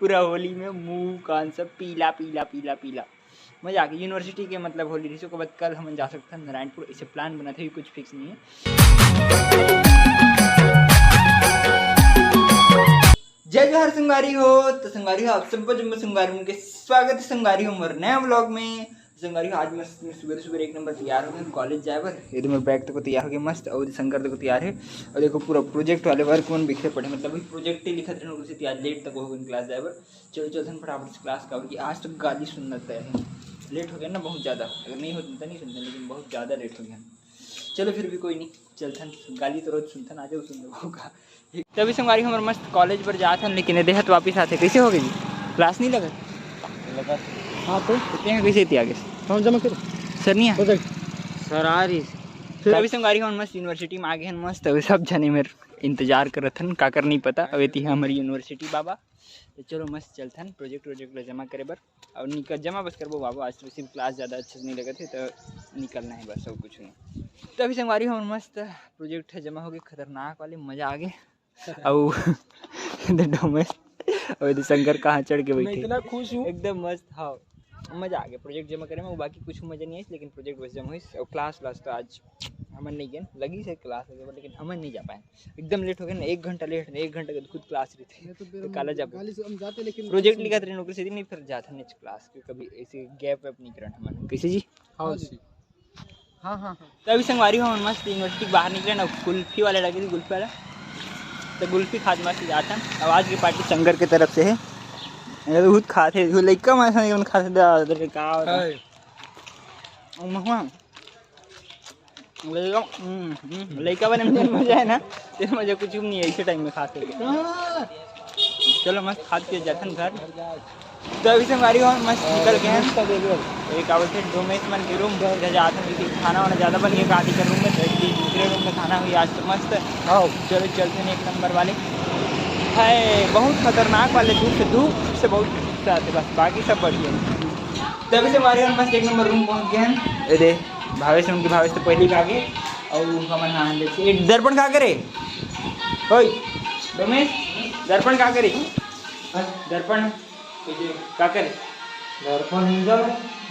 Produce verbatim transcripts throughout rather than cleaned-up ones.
पूरा होली में मुंह कान सब पीला पीला पीला पीला। मजा आ गया। यूनिवर्सिटी के मतलब होली रहिस, ओकर बाद कल हमन जा सकथन नारायणपुर, ऐसे प्लान बनत हे, कुछ फिक्स नहीं है। जय जोहार संगवारी हो। तो संगवारी हो, आप सब जम्मो संगवारी मन के स्वागत है संगवारी हो मोर नया व्लॉग में। संगवारी हो, आज मस्त मैं सुबह सुबह एक नंबर तैयार हो गए कॉलेज जाए बर। ये तो मोर बैग तक तैयार हो गए मस्त, और शंकर तक तैयार है। और देखो पूरा प्रोजेक्ट वाले वर्क मन बिखरे पड़े, मतलब वही प्रोजेक्ट ही लिखत रहना, उसे तैयार लेट तक हो गए क्लास जाए बर। चलो चलथन फटाफट से क्लास का, क्योंकि आज तक गाली सुनना तय है। लेट हो गया ना बहुत ज़्यादा, अगर नहीं होता तो नहीं सुनते, लेकिन बहुत ज़्यादा लेट हो गया। चलो फिर भी कोई नहीं, चलथन, गाली तो रोज सुनथन, आज सुन लो का। तभी संगवारी हमर मस्त कॉलेज पर जात हन, लेकिन ये देहत वापिस आथे। कैसे हो गए जी? क्लास नहीं लगत? लगा। हाँ तो? इतने कैसे इतिया गए? फॉर्म जमा करो। सर नहीं है? हो गए। सर आ रही। फिर अभी संगवारी हमर मस्त यूनिवर्सिटी में आ गए हैं, मस्त अभी सब जने मेरे इंतजार करत हन, काकर नहीं पता। अब एती है हमारी यूनिवर्सिटी बाबा। तो चलो मस्त चलथन प्रोजेक्ट वोजेक्ट ला जमा करे बर। और निकल जमा बस करबो बाबू, आज तो वैसे भी क्लास ज़्यादा अच्छे से नहीं लगत है, तो निकलना है बस, और कुछ नहीं। तो अभी संगवारी हमर मस्त प्रोजेक्ट है जमा हो गए, खतरनाक वाले, मजा आ गए। और डोमेश और शंकर कहाँ चढ़ के मैं बैठे, इतना खुश हूँ। एकदम मस्त। हाँ, मजा आ गया प्रोजेक्ट जमा करे में, वो बाकी कुछ मजा नहीं आइस, लेकिन प्रोजेक्ट बस जमा होइस। और क्लास व्लास तो आज हमन नहीं गए, लगी से क्लास लगे, लेकिन हमन नहीं जा पाए, एकदम लेट हो गए ना, एक घंटा लेट, एक घंटा के खुद क्लास रही थी, मैं तो फिर तो काला जाबो। गाली से हम जाते, लेकिन प्रोजेक्ट लिखत रहे, नौकरी से नहीं, फिर जाते नहीं क्लास, क्योंकि कभी ऐसे गैप वैप नहीं करना हमन। कैसे जी? हाँ जी। हाँ, हाँ, हाँ। तो अभी संगवारी हो, हमन मस्त यूनिवर्सिटी के बाहर निकले ना, कुल्फी वाले लगे थे, कुल्फी वाला, तो कुल्फी खात मस्त जाथन। अब आज की पार्टी शंकर के तरफ से है। ये तो खुद खाते, वो लइका में ऐसा नहीं खाते, दा, दा, का होता है? हाय। महुआ। लइका, हम्म, हम्म, लइका बने में मजा है ना, तेरे मजा कुछ भी नहीं है इसे टाइम में खाते। चलो मस्त खा के जाथन घर। तो अभी संगवारी हो मस्त निकल गए हैं। एक आवत है डोमेश मन के रूम, इधर जात हैं, क्योंकि खाना वाना ज़्यादा बन गया, काटी के रूम में, तो एक दूसरे रूम में खाना हुई आज तो मस्त। आओ। चलो चलते हैं एक नंबर वाले। है बहुत खतरनाक वाले, धूप से, धूप से बहुत गुस्सा आते, बस बाकी सब बढ़िया है। तो अभी संगवारी हो मस्त एक नंबर रूम पहुँच गए हैं। ये दे भावेश, उनके भावेश तो पहले ही आ गए। और हमन हाँ देखिए, एक दर्पण का करे? ओए डोमेश, दर्पण का करे? दर्पण का करे? दर्पण नीचे,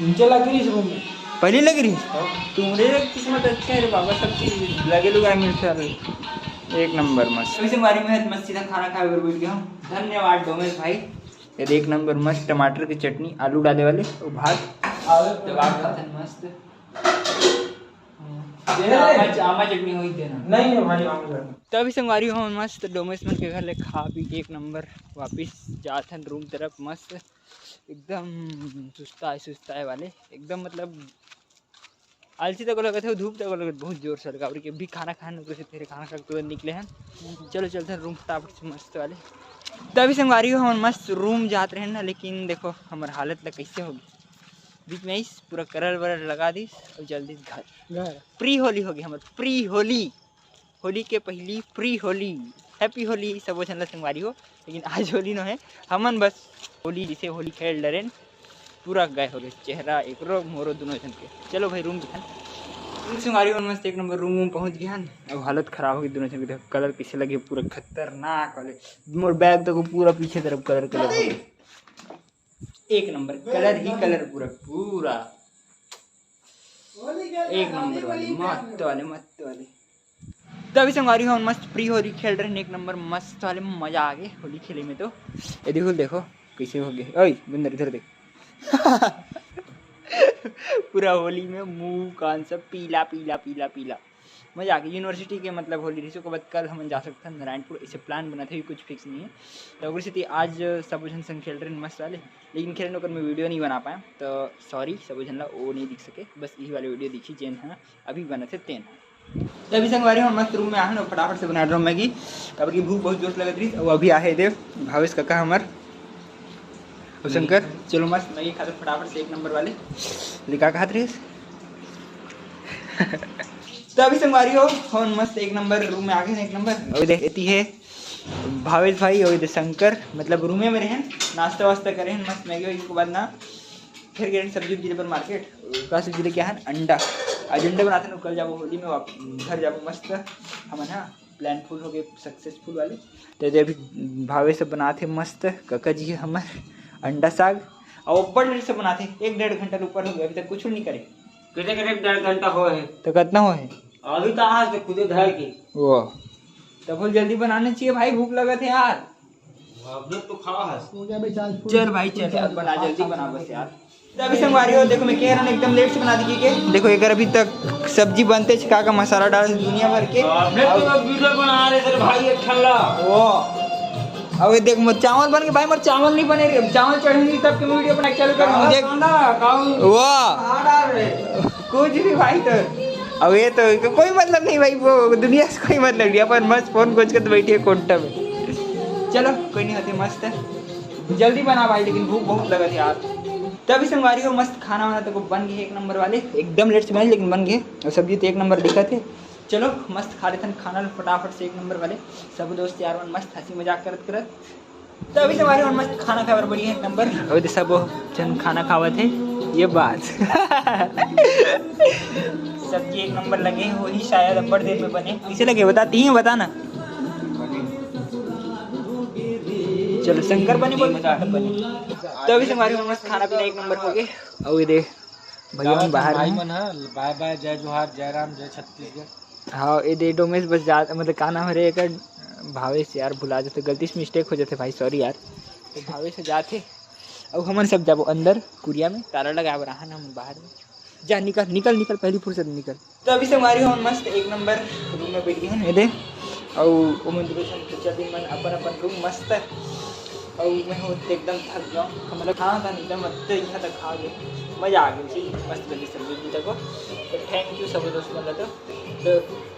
नीचे लग रही इस रूम में। पहले लग रही? हाँ। तुम्हारे किस्मत अच्छा है रे बाबा, सब चीज लगे लुगाए मिलते हैं। एक नंबर मस्त। अभी संगवारी में मस्त सीधा खाना खाए बर बैठ गया हूँ। धन्यवाद डोमेश भाई। ये देख, एक नंबर मस्त टमाटर की चटनी, आलू डाले वाले, वो भात। आलू दबा खाते हैं मस्त। ये आमा च-, आमा चटनी होई देना। नहीं है भाई, आम चटनी। तो अभी संगवारी हो मस्त डोमेश मन के घर ले खा पी के एक नंबर वापिस जाथन रूम तरफ मस्त। एकदम सुस्ताए सुस्ताए वाले, एकदम मतलब आलसी तक लगत है, धूप तक लगत बहुत जोर से लगा, और कि अभी खाना खाने को फिर खाना खा के तुरंत निकले हैं। चलो चलते हैं रूम फटाफट से मस्त वाले। तो अभी संगवारी हो, हमन मस्त रूम जात रहे ना, लेकिन देखो हमर हालत ला कैसे होगी। बीच में इस पूरा कलर वलर लगा दी और जल्दी घर। घर। प्री होली होगी हमर, प्री होली, होली के पहली प्री होली। हैप्पी होली सबो झन ला संगवारी हो। लेकिन आज होली नो है, हमन बस होली जिसे होली खेल डरेन, पूरा गए हो गए चेहरा एकरो मोरो दोनों झन के। चलो भाई रूम दिखन। संगवारी हो मस्त एक नंबर रूम में पहुंच गए हन। अब हालत खराब हो गई दोनों झन के, देखो कलर कैसे लगे, पूरा खतरनाक वाले। मोर बैग तक पूरा पीछे तरफ कलर कलर हो गए। एक नंबर कलर ही कलर, पूरा पूरा एक नंबर वाले, मस्त वाले, मस्त वाले। तो अभी संगवारी हो मस्त प्री होली खेल रहे हैं, एक नंबर मस्त वाले, मजा आ गए होली खेले में। तो ये देखो, देखो कैसे हो गए। ओए बंदर इधर देख। पूरा होली में मुंह कान सब पीला पीला पीला पीला। मजा आ गया। यूनिवर्सिटी के मतलब होली रहिस, ओकर बाद कल हमन जा सकथन नारायणपुर, ऐसे प्लान बनत है, कुछ फिक्स नहीं है। तो ओकर सेती आज सब झन संग खेल रहे हैं मस्त वाले, लेकिन खेलन ओकर मैं वीडियो नहीं बना पाया, तो सॉरी सब झन ला, वो नहीं दिख सके, बस यही वाले वीडियो दिखी जेन है अभी बनत है तेन है। तो अभी संगवारी हम मस्त रूम में आहन और फटाफट से बना रहा हूँ मैगी, काबर कि भूख बहुत जोर से लगत रही। और अभी आहे देव भावेश काका हमर, और शंकर, चलो मस्त मैगी खाते फटाफट से एक नंबर वाले। ले का खात रहिस? तो अभी संगवारी हो, हम मस्त एक नंबर रूम में आ गए हैं, एक नंबर। अभी देख, एती है भावेश भाई, अभी देख शंकर, मतलब रूमे में रहन, नाश्ता वास्ता करे हैं, मस्त मैगी वैगी के बाद ना, फिर गए सब्जी उब्जी लेबर मार्केट। का सब्जी लेके आए हैं? अंडा। आज अंडा बनाते हैं, कल जाबो होली में वाप-, घर जाबो मस्त हमन, हाँ। प्लान फुल हो गए, सक्सेसफुल वाले। तो ये अभी भावे से बनाते मस्त कका जी हमर अंडा साग, और बड़ लेट से बनाते, एक डेढ़ घंटा ले ऊपर हो गया, अभी तक कुछ नहीं करे। कितने कितने डेढ़ घंटा हो है? तो कितना हो है? अभी तो आज तो खुदे धर के। वो तो बोल जल्दी बनाना चाहिए भाई, भूख लगा थे यार। अब तो खा है। हो गया भाई, चार फुल। चल भाई चल यार, बना, जल्दी बना बस यार। तो अभी संगवारी हो, देखो मैं कह रहा हूँ एकदम लेट से बना दीजिए के। देखो एक अभी तक सब्जी बनते छ, का का मसाला डाल दुनिया भर के। हमने तो अब वीडियो बना रहे थे भाई, एक ठल्ला। वो अब ये देख, मोर चावल बन के भाई, मोर चावल नहीं बने रे, चावल चढ़ेंगे तब के वीडियो बना के चालू करूँ। देख ना, काऊ। वो कहाँ डाल रहे? कुछ भी भाई, तो अब ये तो को-, कोई मतलब नहीं भाई, वो दुनिया से कोई मतलब नहीं, अपन मस्त फोन खोज के तो बैठिए कोंटा में। चलो कोई नहीं, होते मस्त है, जल्दी बना भाई, लेकिन भूख बहुत लगा थी यार। तभी संगवारी हो, मस्त खाना वाना तो बन गए एक नंबर वाले, एकदम लेट से बने लेकिन बन गए, और सब्जी तो एक नंबर दिखा थे। चलो मस्त खा लेथन खाना ल फटाफट से एक नंबर वाले। सब दोस्त यार मन मस्त हंसी मजाक करत करत। तो अभी से हमारे मन मस्त खाना खाए बर बढ़िया एक नंबर। अभी तो सब जन खाना खावत है, ये बात। सब्जी एक नंबर लगे होही शायद, अब्बड़ देर में बने। कैसे लगे बता, तीन बता ना। चलो शंकर बने बोल, बने। तो अभी से हमारे मन मस्त खाना पीना एक नंबर हो गए। और ये दे भैया मन बाहर भाई में। मन ह, बाय बाय, जय जोहार, जय राम, जय छत्तीसगढ़। हाँ, ये दे डोमेश बस जा, मतलब का नाम हरे एकर, भावेश यार, भुला जाते, गलती से मिस्टेक हो जाते भाई, सॉरी यार। तो भावेश से जाते, अब हमन सब जाबो अंदर कुरिया में, ताला लगा बर आहन हमन बाहर में। जा निकल निकल निकल, पहली फुर्सत में निकल। तो अभी से हमारी हम मस्त एक नंबर रूम में बैठ गए हैं, ये दे। और वो मन दूसरे चल दिन मन अपन अपन रूम मस्त है। और मैं हो एकदम थक गया हूँ, मतलब खाना था एकदम, अब तो यहाँ तक खा गए, मज़ा आ गया जी, मस्त लगी सब्जी भी तको। तो थैंक यू सब दोस्त मन ला। तो तो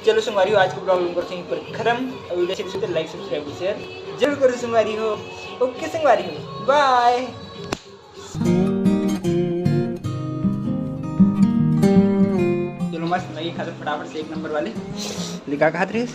चलो संगवारी हो, आज का ब्लॉग हम करते हैं पर खत्म। और वीडियो अच्छी लगी तो लाइक सब्सक्राइब शेयर जरूर करो संगवारी हो। ओके संगवारी हो, बाय। चलो मस्त मैगी खाते फटाफट से एक नंबर वाले। लिखा खात रहे।